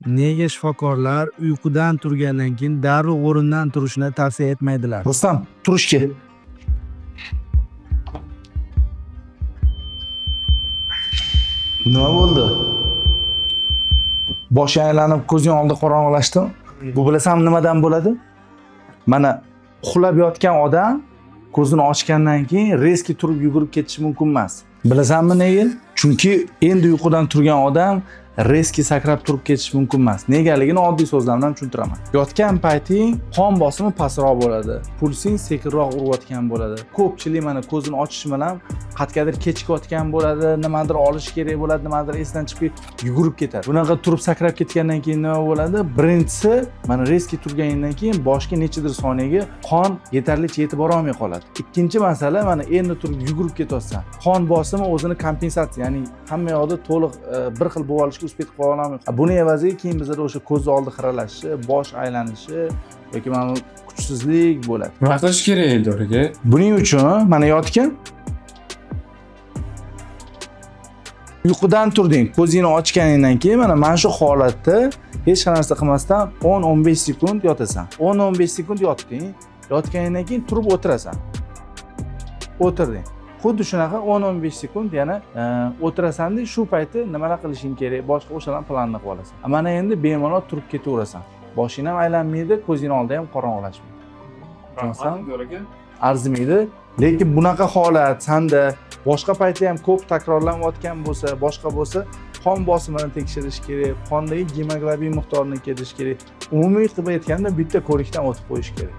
Nega shifokorlar uyqudan turgandan keyin darrov o'rindan turishni tavsiya etmaydilar? Rustam, turishga. Nima bo'ldi? Boshing aylanib, ko'zing oldi qorong'ilashdimi? Bu bilasanmi nimadan bo'ladi? Mana uxlab yotgan odam ko'zini ochgandan keyin резко turib yugurib ketishi mumkin emas. Bilasanmi nega? Chunki endi uyqudan turgan odam резко sakrab turib ketishi mumkin emas. Negaligini oddiy so'zlar bilan tushuntiraman. Yotgan payting qon bosimi pastroq bo'ladi, pulsing sekinroq urayotgan bo'ladi. Ko'pchilik mana ko'zini ochishi bilan qayergadir kechikayotgan bo'ladi, nimadir olish kerak bo'ladi, nimadir esdan chiqib ketib yugurib ketadi. Bunaqa turib sakrab ketgandan keyin nima bo'ladi? Birinchisi, mana резко turganingdan keyin boshga nechadir soniyaga qon yetarlicha yetib borolmay qoladi. Ikkinchi masala, mana endi turib yugurib ketyapsan. Qon bosimi o'zini kompensatsiya, ya'ni hamma yoqda to'liq bir xil bo'lib olishga успеть qila olmay. Buni evaziga keyin bizada o'sha ko'z oldi xiralashishi, bosh aylanishi yoki mana bu kuchsizlik bo'ladi. Nima qilish kerak, Eldor aka? Buning uchun mana yotgin. Uyqudan turding, ko'zingni ochganingdan keyin mana shu holatda hech narsa qilmasdan 10-15 sekund yotasan. 10-15 sekund yotding. Yotganingdan keyin turib o'tirasan. O'tirding. Xuddi shunaqa 10-15 sekund yana o'tirasanda shu payti nimalar qilishing kerak, boshqa o'shalarni planni qilib olasan. Mana endi bemalol turib ketaverasan. Boshing ham aylanmaydi, ko'zing oldi ham qorong'ilashmaydi. Tushunsan? Eldor aka. Arzimaydi. Lekin bunaqa holat sanda boshqa paytda ham ko'p takrorlanayotgan bo'lsa, boshqa bo'lsa, qon bosimini tekshirish kerak, qondagi gemoglobin miqdorini kelish kerak. Umumiy qilib aytganda bitta ko'rikdan o'tib qo'yish kerak.